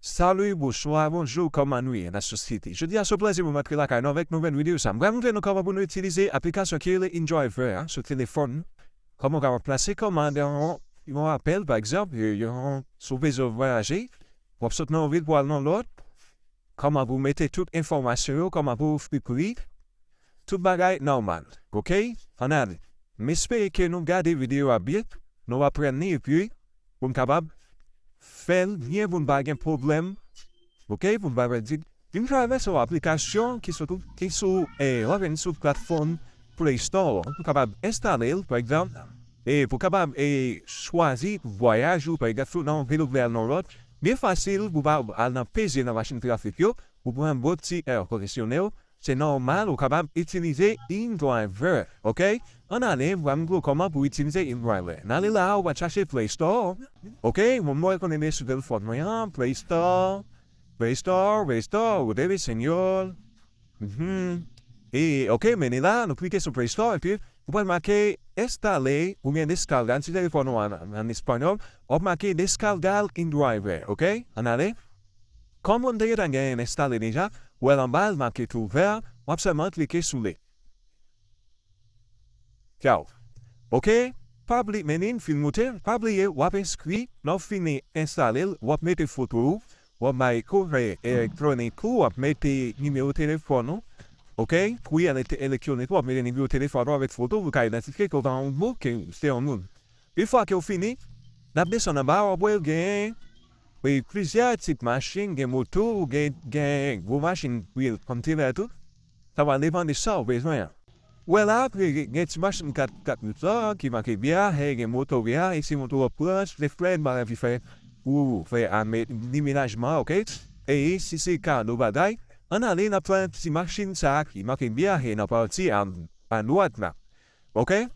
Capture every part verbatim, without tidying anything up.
Salut, bonsoir, bonjour, kòman nou ye nan sosyete? Jodi a se yon plezi pou m antre lakay nou avèk nouvèl videyo sa. M pral montre nou kòman pou nou itilize aplikasyon ki rele InDriver a sou telefòn nou. Kòman w kapab plase kòmand yon, yon apèl, pa egzanp, yon, si w bezwen vwayaje, w ap sot nan yon vil pou al nan lòt, kòman pou w mete tout enfòmasyon yo, kòman pou w fè pri, tout bagay nòmal. Oke? Ann ale. M espere ke nou gade videyo a byen, nou aprann li, epi pou n kapab fè l byen, pou n pa gen pwoblèm. Oke? Pou n pa pèdi. InDriver se yon aplikasyon ki sou, ki sou, eh, w ap jwenn sou platfòm Play Store. Ou kapab enstale l, pa egzanp, e pou w kapab, eh, chwazi vwayaj ou, pa egzanp, si w nan yon vil ou vle al nan lòt, byen fasil pou w pa al nan peze nan machin trafik yo, ou pran yon bon ti air conditioning, se nòmal ou kapab itilize InDriver, oke? Ann ale, m pral montre w kòman pou w itilize InDriver. N ale la, ou pral chache Play Store, oke? Mwen, mwen konnen men sou telefòn mwen an, Play Store, Play Store, Play Store, ou deve senyòl. Mhm. E, oke, men li la, nou klike sou Play Store, epi ou pral make enstale oubyen descargar, si telefòn ou an, an espanyòl, w ap make descargar InDriver, oke? Ann ale. Kòm w te gentan genyen enstale deja, ou wè l anba l make tou vè, w ap sèlman klike sou li. Tchaw. Oke, pa bliye, men li fin moute, pa bliye, w ap enskri, lè w fini enstale l, w ap mete foto ou, w ap bay kouvè elektwonik ou, w ap mete nimewo telefòn ou, oke, kourye ele-, elektwonik ou, w ap mete nimewo telefòn ou avèk foto ou, pou ka idantifye ke w pa yon bouke, se yon moun. Yon fwa ke w fini, n ap desann anba, w ap wè gen, e, plizyè tip machin, gen moto, gen, gen gwo machin, wi, kòm tirè tou. Sa va depann de sa w bezwen an. Wè la, apre, gen, gen ti machin kat, kat wout la, ki make byen, e gen moto byen, e si moto w ap pran, se frè, bagay ki fè, ou fè ame-, demenajman, oke? E si se kado bagay, ann ale, n ap pran ti machin sa a ki make byen, e nan pati a, a dwat la. Oke?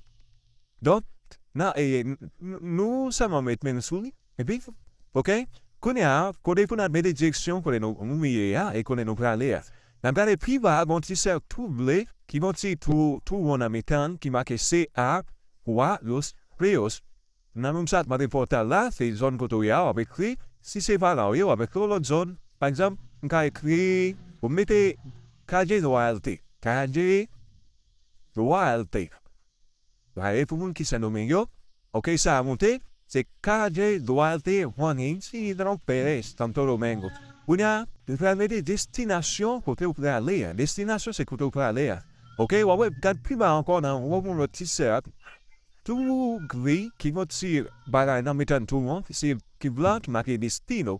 Donk, nan, e, n-, n-, nou sèlman met men nou sou li, epi, oke, kounye a, kote pou n ap mete direksyon, kote nou, nou ye a, e kote nou prale a. N ap gade pi ba, gon ti sèk tou ble, ki gon ti tou, tou won nan mitan, ki make C A, Guayos, Ríos. Nan menm sa, mande pòtal la, se zòn kote w ye a, w ap ekri, si se pa la w ye, w ap ekri yon lòt zòn. Pa egzanp, m ka ekri, pou m mete Calle Duarte, Calle Duarte. Gade pou moun ki Sendomeng yo. Oke, sa a monte, se Calle Duarte Juan Isidro Pérez, Santo Domingo. Kounye a, nou pral mete destinasyon kote w prale a. Destinasyon se kote w prale a. Oke, w ap wè, gad pi ba ankò nan yon lòt ti sèk tou gri ki gon ti bagay nan mitan tou an, se ki blan ki make destino.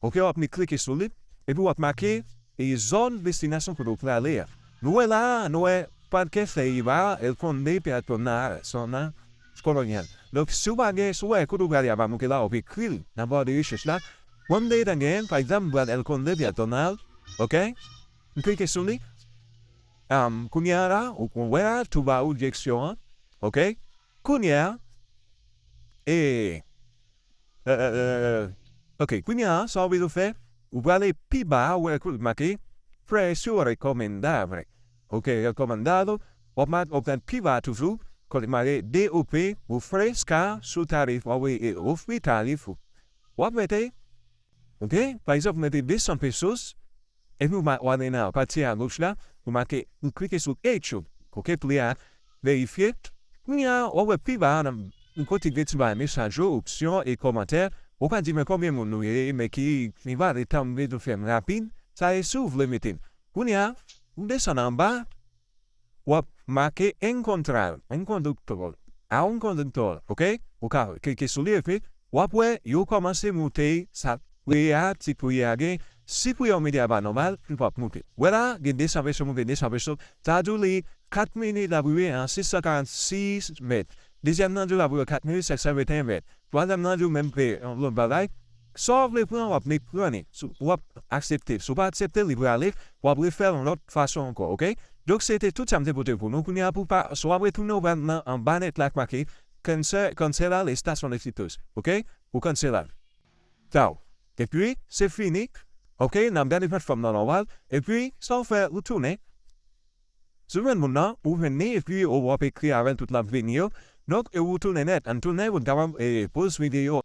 Oke, w ap ni klike sou li, epi w ap make, e, zòn destinasyon kote w prale a. Nou wè la, nou wè Parque Ceibal, El Conde, Peatonal, Zona Colonial. Donk, si w pa gen, si w wè kote w prale a pa montre la, w ap ekri l nan ba de rechèch la. Mwen, m te gentan genyen, pa egzanp, m pral El Conde, Peatonal, oke? M klike sou li. Am, kounye a la, ou, ou wè la, tou ba ou direksyon an, oke? Kounye a, e, Eh, eh, eh, eh. Ok, kounye a, sa w bezwen fè, ou prale pi ba a, ou wè kote make Precio Recomendable. Ok, Recomendado, w ap ma-, w ap pran pi ba a toujou, kote make D O P, ofrezca su tarifa, w ap wè, e, ofri tarif ou. W ap mete, ok, pa egzanp, mete de san pesos, epi w ma-, w ale nan pati a goch la, ou make, ou klike sou Hecho. Ok, pou li a verifye. Kounye a, w ap wè pi ba a, nan yon kote gen ti bagay mesaj yo, opsyon e kòmantè. Ou ka di, men konbyen moun nou ye, men ki nivo de tan m bezwen fè m rapid. Sa e si w vle mete l. Kounye a, ou desann anba, w ap make encontrar, un conductor, a un conductor, ok? Ou ka klike sou li, epi w ap wè yo kòmanse moute sa pri a, ti pri a gen. Si pri a w mete a pa nòmal, li p ap moute. Wè la, gen de san peso moute, de san peso. Sa di w li kat minit l ap rive an sis san karannsis mèt. Dezyèm nan di w l ap rive kat minit senk san venteyen mèt. Twazyèm nan di w menm pe yon lòt bagay. Sa w vle pran, w ap met pran li. Si w ap aksepte. Si w pa aksepte, li prale, w ap refè l yon lòt fason ankò, ok? Donk, se te tout sa m te pote pou nou. Kounye a, pou pa, si w ap retounen, w pral nan anba nèt la k make cancel, cancelar la estación de Iquitos, ok? Ou cancelar. Tchao. Epi, se fini. Ok, n ap gade platfòm nan nòmal. Epi, sa w fè, ou tounen. Si w jwenn moun nan, ou jwenn li, epi w ap ekri avè l tout l ap vini yo. Donk, e ou tounen nèt. Ann tounen pou n kapab, e, poz videyo.